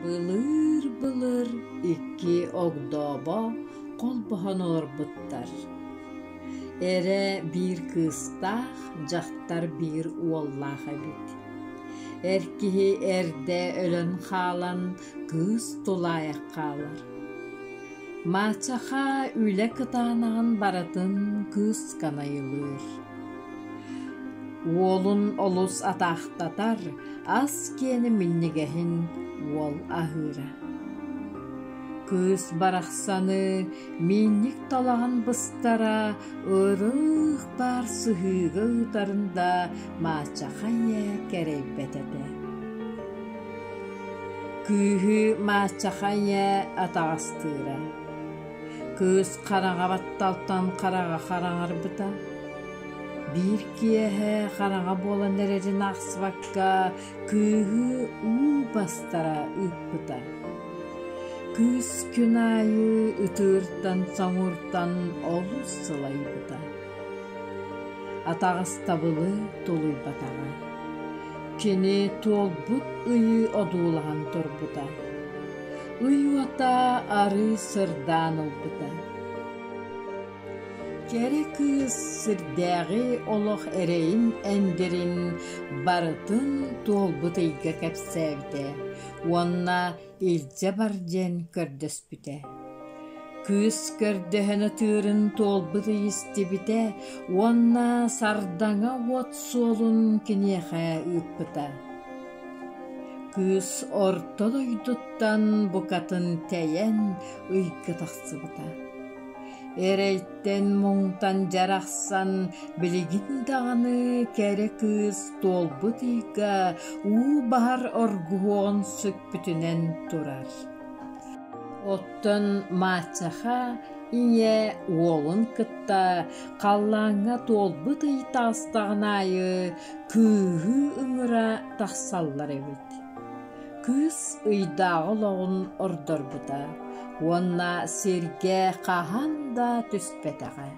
Былыыр-былыр икки огдообо холбоһон олорбуттар. Эрэ биир кыыстаах, дьахтар биир уоллаах эбит. Эр киһи эрдэ өлөн хаалан, кыыс тулаайах хаалар. Маачаха үлэ кытаанаҕын барытын кыыска найылыыр. Уолун олус атаахтатар, ас киэнэ минньигэһин уол аһыыра. Кыыс барахсаны миинньик талаҕын быстара, ырыых баар сыһыыга ыытарын да маачаха ийэ кэрэйбэт этэ. Кыыһы маачаха ийэ атаҕастыыра. Кыыс хараҥа батталтан хараҕа хараҥарбыта. Биир киэһэ хараҥа буолан эрэрин аахсыбакка кыыһы уу бастара ыыппыта. Кыыс күн аайы ытыыртан-соҥууртан олус сылайбыта. Атаҕастабылы тулуйбатаҕа. Кини туолбут ыйы одуулаһан турбута. Ый уота арыы сырдаан ылбыта. Кэрэ кыыс сирдээҕи олох эрэйин-эндирин барытын туолбут ыйга кэпсээбитэ уонна илдьэ бар диэн көрдөспүтэ. Кыыс көрдөһөн ытыырын туолбут ый истибитэ уонна сардаҥа уот суолун киниэхэ ыыппыта. Кыыс орто дойдуттан букатын тэйэн ыйга тахсыбыта. Эрэйтэн-муҥтан дьарахсан билигин даҕаны кэрэ кыыс туолбут ыйга уу баһар оргуһуоҕун сүкпүтүнэн турар. Оттон Маачаха ийэ уолун кытта халлааҥҥа туолбут ый таҕыстаҕын аайы кыыһы ыҥыра тахсаллар эбит. Кыыс ыйдааҕы олоҕун ордорбута уонна сиргэ хаһан да түспэтэҕэ.